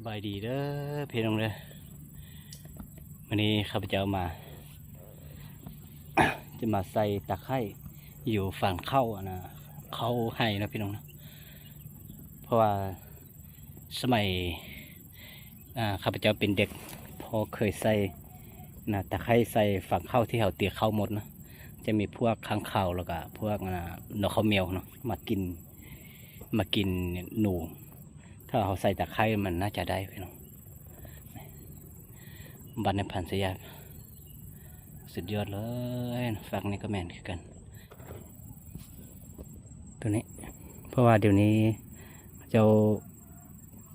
ສະບາຍດີເດີພີ່ນ້ອງເດີ ມື້ນີ້ຂ້າພະເຈົ້າມາ ຈະມາໃສ່ຕາໄຄຢູ່ຝັ່ງເຂົ້າ ອັນນ່າ ເຂົ້າໄຮ່ເນາະພີ່ນ້ອງເນາະ ເພາະວ່າສະໄໝ ອ່າ ຂ້າພະເຈົ້າເປັນເດັກ ພໍ່ເຄີຍໃສ່ນະ ຕາໄຄໃສ່ຝັງເຂົ້າທີ່ເຮົາເຕຍເຂົ້າໝົດນະ ຈະມີພວກຄ້າງຄາວ ແລ້ວກະພວກ ອ່າ ນົກເຂົາແມວເນາະ ມາກິນ ມາກິນໜູ ຖ້າເຮົາໃສ່ຕາໄຄມັນໜ້າຈະໄດ້ພີ່ນ້ອງ ບັດໃນພັນສະຍາ ສຸດຍອດເລີຍ ຟາກນີ້ກໍແມ່ນຄືກັນ ໂຕນີ້ ເພາະວ່າດຽວນີ້ເຂົາເຈົ້າ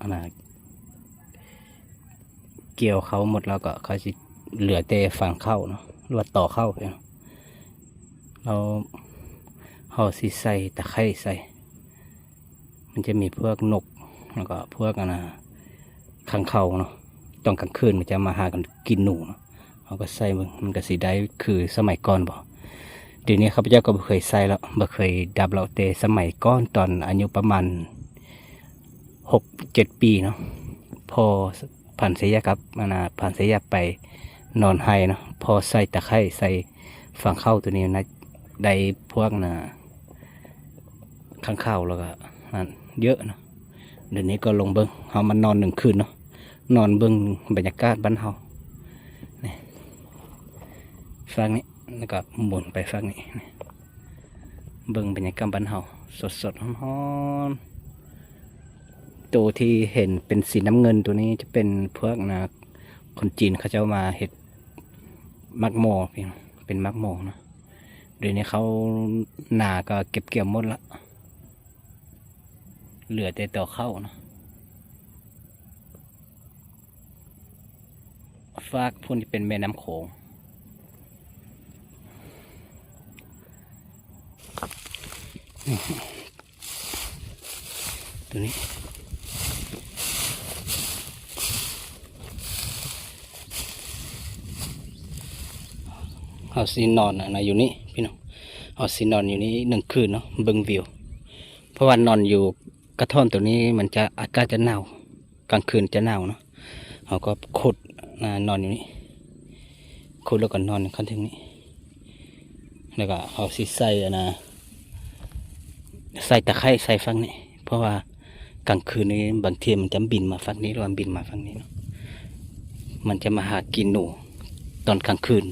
ອັນນ່າ ກ່ຽວເຂົ້າໝົດແລ້ວກໍເຂົາຊິເຫຼືອແຕ່ຝັງເຂົ້າເນາະ ຫຼືວ່າຕໍເຂົ້າ ແລ້ວເຮົາຊິໃສ່ຕາໄຄໃສ່ ມັນຈະມີພວກນົກ ແລ້ວກໍພວກ ອັນນ່າ ຄ້າງຄາວເນາະ ຕອນກາງຄືນມັນຈະມາຫາກັນກິນໜູເນາະ ເຮົາກໍໃສ່ເບິ່ງ ມັນກໍຊິໄດ້ຄືສະໄໝກ່ອນບໍ່ ດຽວນີ້ຂ້າພະເຈົ້າກໍບໍ່ເຄີຍໃສ່ແລ້ວ ບໍ່ເຄີຍດັບແລ້ວ ແຕ່ສະໄໝກ່ອນຕອນອາຍຸປະມານຫົກເຈັດປີເນາະ ພໍ່ພັນສະຍາກັບ ອັນນ່າ ພັນສະຍາໄປນອນໄຮ່ເນາະ ພໍ່ໃສ່ຕາໄຄໃສ່ຝັງເຂົ້າໂຕນີ້ນະ ໄດ້ພວກ ອັນນ່າ ຄ້າງຄາວ ແລ້ວກໍນັ້ນເຍອະເນາະ ດຽວນີ້ກໍລົງເບິ່ງ ເຮົາມານອນໜຶ່ງຄືນເນາະ ນອນເບິ່ງບັນຍາກາດບ້ານເຮົາ ນີ້ ຟາກນີ້ ແລ້ວກໍໝູນໄປຟາກນີ້ ນີ້ ເບິ່ງບັນຍາກາດບ້ານເຮົາ ສົດໆ ຮ້ອນໆ ໂຕທີ່ເຫັນເປັນສີນ້ຳເງິນໂຕນີ້ຈະເປັນພວກນະ ຄົນຈີນເຂົາເຈົ້າມາເຮັດໝາກໝໍ້ ເປັນໝາກໝໍ້ເນາະ ດຽວນີ້ເຂົ້ານາກໍເກັບກ່ຽວໝົດລະ ເຫຼືອແຕ່ຕໍເຂົ້າເນາະ ຟາກພຸ້ນຈະເປັນແມ່ນ້ຳໂຂງ ໂຕນີ້ ເຮົາຊິນອນ ອັນນ່າ ຢູ່ນີ້ພີ່ນ້ອງ ເຮົາຊິນອນຢູ່ນີ້ໜຶ່ງຄືນເນາະ ເບິ່ງວິວ ເພາະວ່ານອນຢູ່ກະທ່ອມໂຕນີ້ມັນຈະ ອາກາດຈະໜາວ ກາງຄືນຈະໜາວເນາະ ເຮົາກໍຂຸດ ນອນຢູ່ນີ້ ຂຸດແລ້ວກໍນອນຂ້າງເທິງນີ້ ແລ້ວກໍເຮົາຊິໃສ່ ອັນນ່າ ໃສ່ຕາໄຄໃສ່ຝັ່ງນີ້ ເພາະວ່າກາງຄືນນີ້ບາງເທື່ອມັນຈະບິນມາຝັ່ງນີ້ ຫຼືວ່າບິນມາຝັ່ງນີ້ເນາະ ມັນຈະມາຫາກິນໜູຕອນກາງຄືນ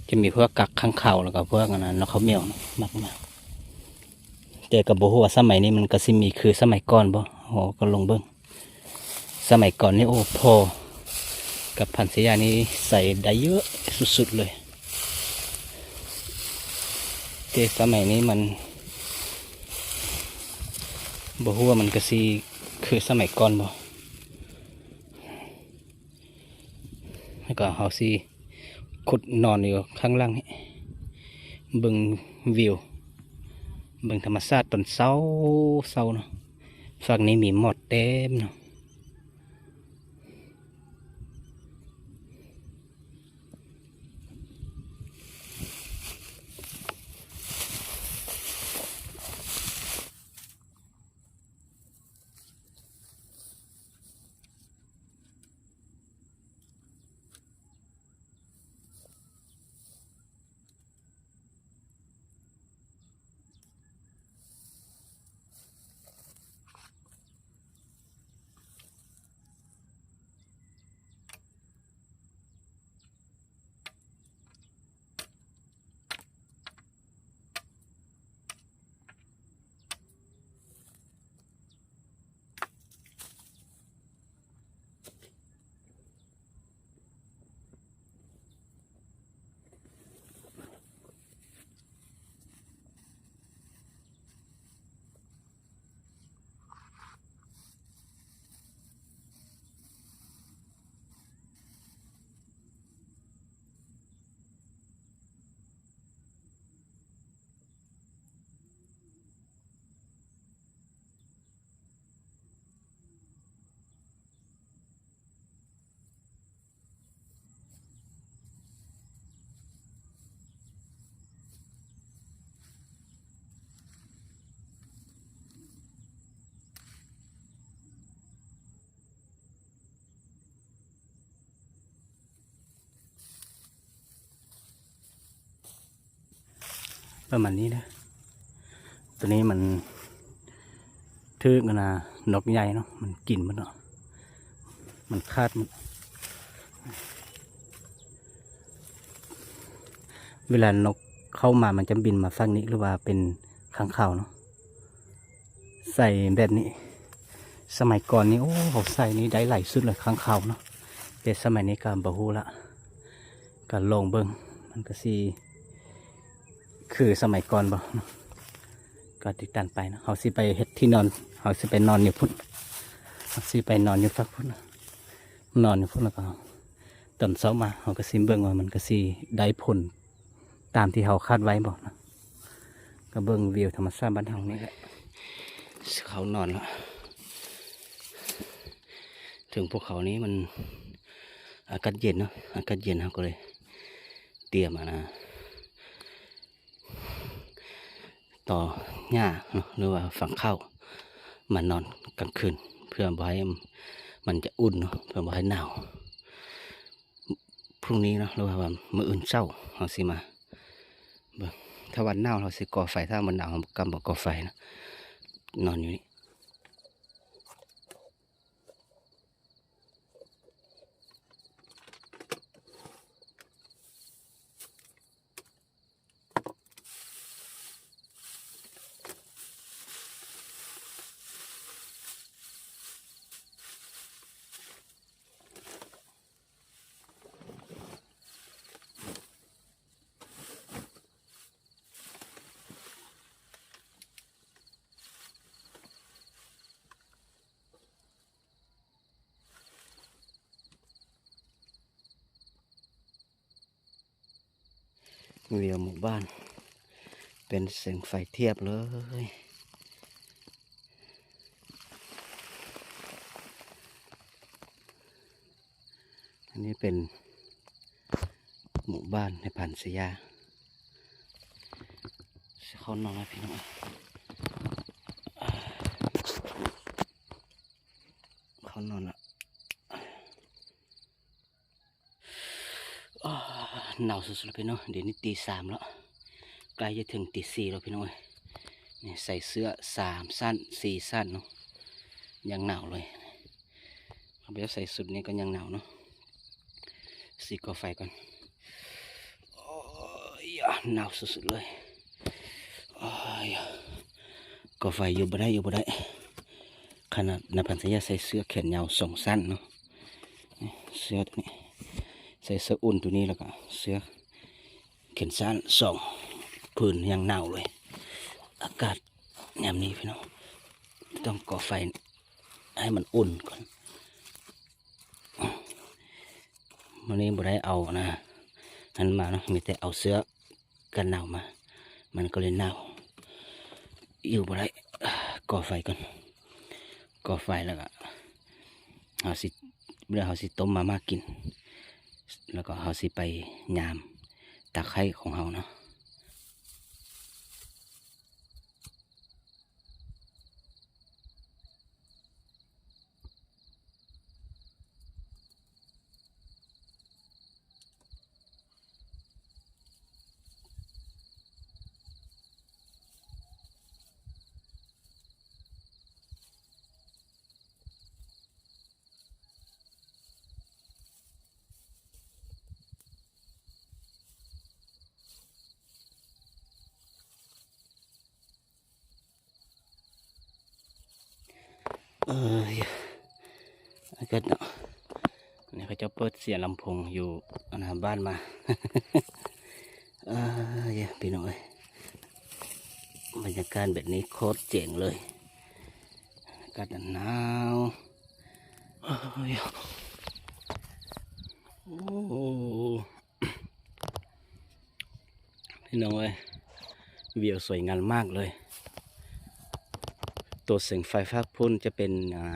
ຈະມີພວກກັກຄ້າງຄາວ ແລ້ວກໍພວກ ອັນນັ້ນ ນົກເຂົາແມວເນາະ ມັກມາ ແຕ່ກໍບໍ່ຮູ້ວ່າສະໄໝນີ້ມັນກໍຊິມີຄືສະໄໝກ່ອນບໍ່ ເຮົາກໍລົງເບິ່ງ ສະໄໝກ່ອນນີ້ ໂອ້ ພໍ່ກັບພັນສະຍານີ້ໃສ່ໄດ້ເຍອະສຸດໆເລີຍ ແຕ່ສະໄໝນີ້ມັນ ບໍ່ຮູ້ວ່າມັນກໍຊິຄືສະໄໝກ່ອນບໍ່ ແລ້ວກໍເຮົາຊິຂຸດນອນຢູ່ຂ້າງຫຼັງນີ້ ເບິ່ງວິວ ເບິ່ງທຳມະຊາດຕອນເຊົ້າ ເຊົ້າເນາະ ຝັ່ງນີ້ມີໝອດເຕັມເນາະ. ປະມານນີ້ເດີ. ໂຕນີ້ມັນຖືກອັນນ່າ ນົກໃຫຍ່ເນາະ ມັນກິນໝົດເນາະ ມັນຂາດໝົດ. ເວລານົກເຂົ້າມາ ມັນຈະບິນມາຝັ່ງນີ້ ຫຼືວ່າເປັນຄ້າງຄາວເນາະ. ໃສ່ແບບນີ້ ສະໄໝກ່ອນນີ້ ໂອ້ ເຮົາໃສ່ນີ້ໄດ້ຫຼາຍສຸດເລີຍ ຄ້າງຄາວເນາະ. ແຕ່ສະໄໝນີ້ກໍບໍ່ຮູ້ລະ ກໍລອງເບິ່ງ ມັນກໍຊິຄືສະໄໝກ່ອນບໍ່ເນາະ. ກໍຕິດຕາມໄປເນາະ. ເຮົາຊິໄປເຮັດທີ່ນອນ ເຮົາຊິໄປນອນຢູ່ພຸ້ນ ເຮົາຊິໄປນອນຢູ່ຝັ່ງພຸ້ນ ນອນຢູ່ພຸ້ນ ແລ້ວກໍຕອນເຊົ້າມາ ເຮົາກໍຊິເບິ່ງວ່າມັນກໍຊິໄດ້ຜົນ ຕາມທີ່ເຮົາຄາດໄວ້ບໍ່ນະ. ກໍເບິ່ງວິວທຳມະຊາດບ້ານເຮົານີ້ແຫຼະ. ເຂົ້ານອນລະ. ເທິງພູເຂົານີ້ມັນອາກາດເຢັນເນາະ ອາກາດເຢັນ ເຮົາກໍເລີຍຕຽມອັນນະ ຕໍຫຍ້າເນາະ ຫຼືວ່າຟາງເຂົ້າມານອນກາງຄືນ ເພື່ອບໍ່ໃຫ້ມັນຈະອຸ່ນເນາະ ເພື່ອບໍ່ໃຫ້ໜາວ. ພລຸ່ງນີ້ເນາະ ຫຼືວ່າມື້ອື່ນເຊົ້າເຮົາຊິມາເບິ່ງ. ຖ້າວ່າໜາວເຮົາຊິກໍ່ໄຟ ຖ້າບໍ່ໜາວເຮົາກໍບໍ່ກໍ່ໄຟນະ ນອນຢູ່ນີ້. ວິວໝູ່ບ້ານເປັນແສງໄຟທຽບເລີຍ. ອັນນີ້ເປັນໝູ່ບ້ານໃນພັນຊະຍາ. ເຂົ້ານອນແລ້ວພີ່ນ້ອງ ເຂົ້ານອນລະ. ອ້າ ໜາວສຸດໆ ແລ້ວພີ່ນ້ອງ. ດຽວນີ້ຕີສາມແລ້ວ ໃກ້ຈະເຖິງຕີສີ່ແລ້ວພີ່ນ້ອງເອີຍ. ນີ້ໃສ່ເສື້ອສາມຊັ້ນ ສີ່ຊັ້ນເນາະ ຍັງໜາວເລີຍ. ເຮົາບໍ່ຢາກໃສ່ຊຸດນີ້ກໍຍັງໜາວເນາະ. ຊິກໍ່ໄຟກ່ອນ. ໂອ້ຍ ໜາວສຸດໆ ເລີຍ. ໂອ້ຍ ກໍ່ໄຟຢູ່ບໍ່ໄດ້ ຢູ່ບໍ່ໄດ້. ຂະໜາດໃນພັນຊະຍາໃສ່ເສື້ອແຂນຍາວສອງຊັ້ນເນາະ. ນີ້ເສື້ອໂຕນີ້ ໃສ່ເສື້ອອຸ່ນໂຕນີ້ ແລ້ວກໍເສື້ອແຂນສັ້ນສອງຜືນ ຍັງໜາວເລີຍ. ອາກາດຍາມນີ້ພີ່ນ້ອງ ຕ້ອງກໍ່ໄຟໃຫ້ມັນອຸ່ນກ່ອນ. ມື້ນີ້ບໍ່ໄດ້ເອົານະ ນັ້ນມາເນາະ ມີແຕ່ເອົາເສື້ອກັນໜາວມາ ມັນກໍເລີຍໜາວ ຢູ່ບໍ່ໄດ້. ກໍ່ໄຟກ່ອນ ກໍ່ໄຟແລ້ວກໍເຮົາຊິ ແລ້ວເຮົາຊິຕົ້ມມາມ່າກິນ ແລ້ວກໍເຮົາຊິໄປຍາມຕາໄຄຂອງເຮົາເນາະ. ເອີ ອາກາດເນາະ ນີ້ເຂົາເຈົ້າເປີດສຽງລຳໂພງຢູ່ອັນນະບ້ານມາ. ເອີ ພີ່ນ້ອງເອີຍ ບັນຍາກາດແບບນີ້ໂຄດເຈັງເລີຍ ອາກາດໜາວ. ໂອ້ຍ ພີ່ນ້ອງເອີຍ ວິວສວຍງາມມາກເລີຍ. ໂຕແສງໄຟຟາກພຸ້ນຈະເປັນ ອ່າ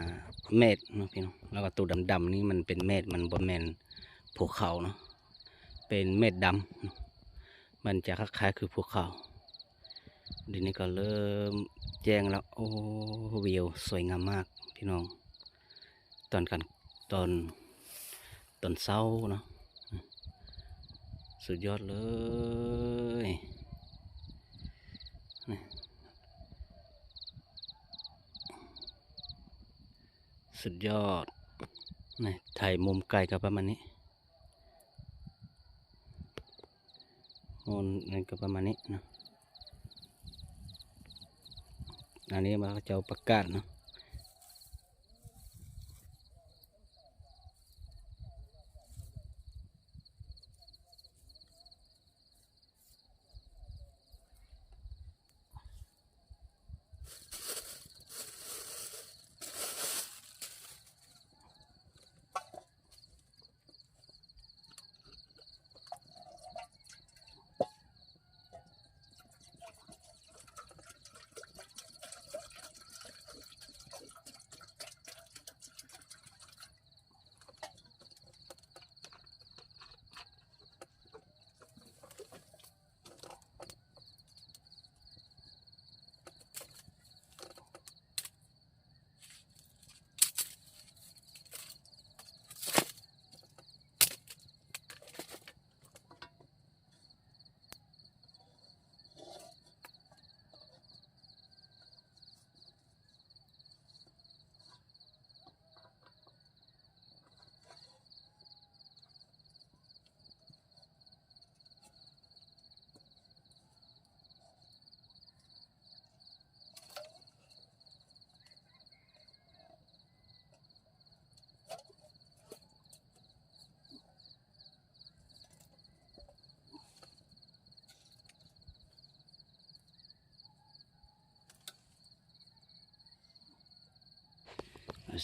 ເມກເນາະພີ່ນ້ອງ ແລ້ວກໍໂຕດຳໆນີ້ມັນເປັນເມກ ມັນບໍ່ແມ່ນພູເຂົາເນາະ ເປັນເມກດຳ ມັນຈະຄ້າຍໆຄືພູເຂົາ. ດຽວນີ້ກໍເລີ່ມແຈ້ງແລ້ວ. ໂອ້ ວິວສວຍງາມມາກພີ່ນ້ອງ ຕອນກາງ ຕອນ ຕອນເຊົ້າເນາະ ສຸດຍອດເລີຍ. ສຸດຍອດ. ນີ້ ຖ່າຍມຸມໄກກໍປະມານນີ້, ມຸມນັ້ນກໍປະມານນີ້ເນາະ. ອັນນີ້ວ່າເຂົາເຈົ້າປະກາດເນາະ.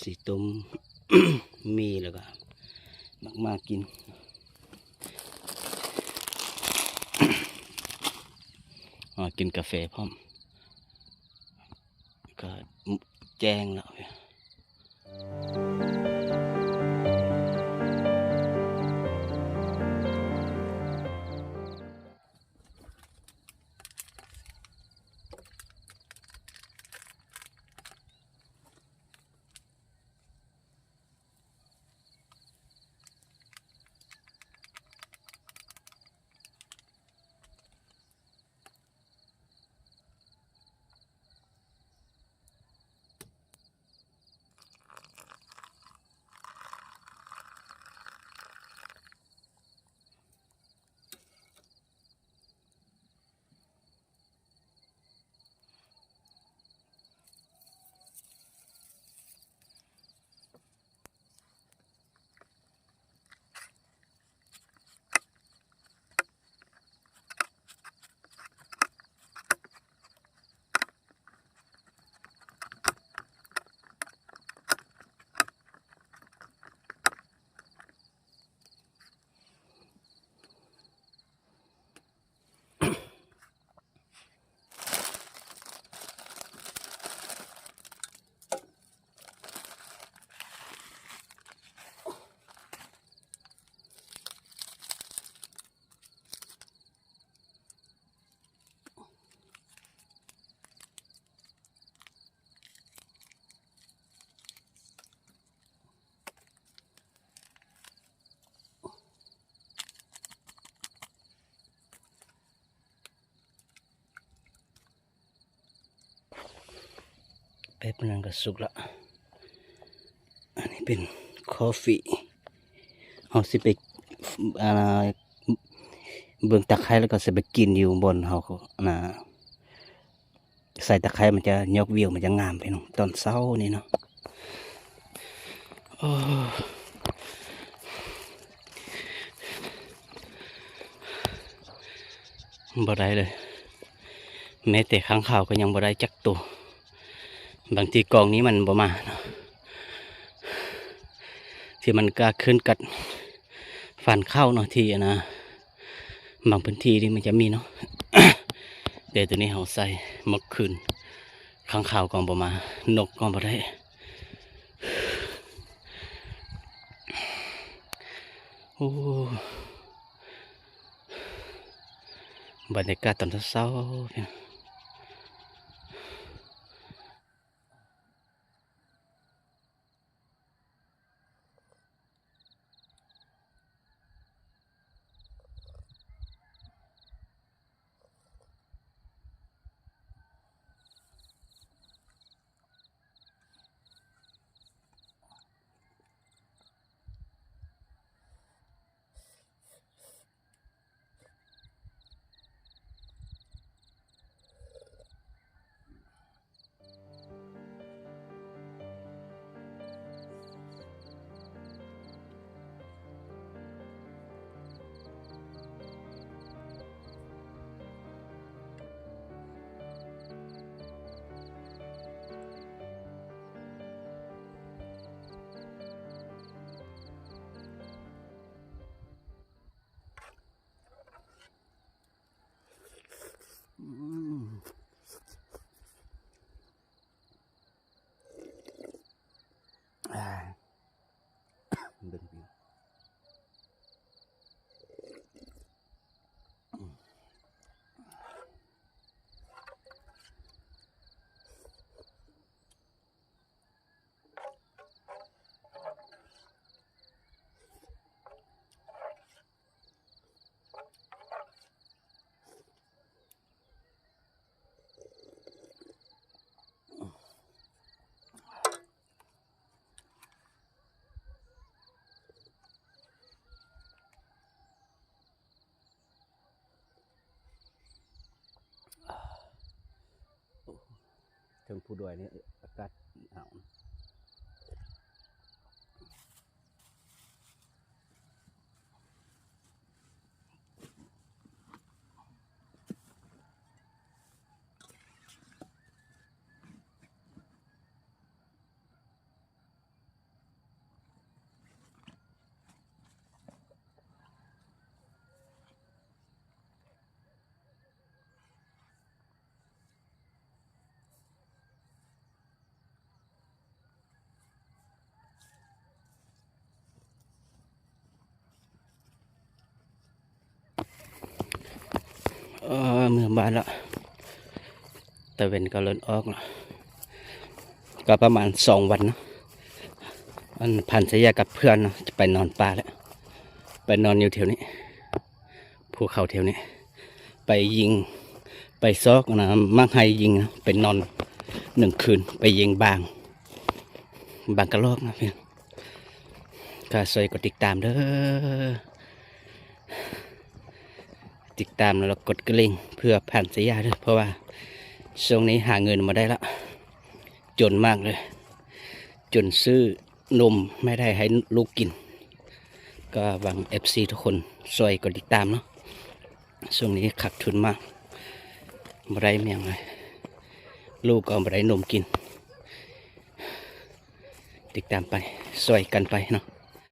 ຊິຕົ້ມໝີ່ ແລ້ວກໍໝາກໝາກກິນ, ມາກິນກາແຟພ້ອມ ກໍແຈ້ງແລ້ວ. ແປັບໜຶ່ງກໍສຸກລະ. ອັນນີ້ເປັນຄອຟຟີ, ເຮົາຊິໄປ ອ່າ ເບິ່ງຕາໄຄ ແລ້ວກໍຊິໄປກິນຢູ່ບ່ອນເຮົາ ອັນນ່າ ໃສ່ຕາໄຄມັນຈະຍົກວິວ ມັນຈະງາມ ພີ່ນ້ອງ ຕອນເຊົ້ານີ້ເນາະ. ໂອ້ ບໍ່ໄດ້ເລີຍ, ແມ້ແຕ່ຄ້າງຄາວກໍຍັງບໍ່ໄດ້ຈັກໂຕ. ບາງທີກອງນີ້ມັນບໍ່ມາເນາະ, ທີ່ມັນກະຂຶ້ນກັດ ຟານເຂົ້າເນາະ ທີ່ອັນນ່າ ບາງພື້ນທີ່ນີ້ມັນຈະມີເນາະ, ແຕ່ໂຕນີ້ເຮົາໃສ່ໝົດຄືນ, ຄ້າງຄາວກໍບໍ່ມາ, ນົກກໍບໍ່ໄດ້. ໂອ້ ບັນຍາກາດຕອນເຊົ້າໆ. ອືມ ອ່າ ເບິ່ງວິວ. ເທິງພູດອຍນີ້ອາກາດໜາວ. ເອີ ເມືອບ້ານລະ ຕາເວັນກໍເລີ່ມອອກລະ ກໍປະມານສອງວັນເນາະ. ອັນ ພັນຊະຍາກັບເພື່ອນເນາະ ຈະໄປນອນປ່າແລ້ວ ໄປນອນຢູ່ແຖວນີ້ ພູເຂົາແຖວນີ້ ໄປຍິງ ໄປຊອກນະ ໝາກໄຮຍິງນະ ໄປນອນໜຶ່ງຄືນ ໄປຍິງບາງ ບາງກະລອກນະພີ່ນ້ອງ. ກໍຊ່ວຍກົດຕິດຕາມເດີ ຕິດຕາມແລ້ວກົດກະລິ່ງເພື່ອພັນຊະຍາເດີ ເພາະວ່າຊ່ວງນີ້ຫາເງິນບໍ່ໄດ້ລະ ຈົນມາກເລີຍ ຈົນຊື້ນົມແມ່ໄດ້ໃຫ້ລູກກິນ. ກໍຫວັງເອັຟຊີທຸກຄົນຊ່ວຍກົດຕິດຕາມເນາະ. ຊ່ວງນີ້ຂາດທຶນມາກ ບໍ່ໄດ້ແມ່ນຫຍັງເລີຍ ລູກກໍບໍ່ໄດ້ນົມກິນ. ຕິດຕາມໄປ ຊ່ວຍກັນໄປເນາະ.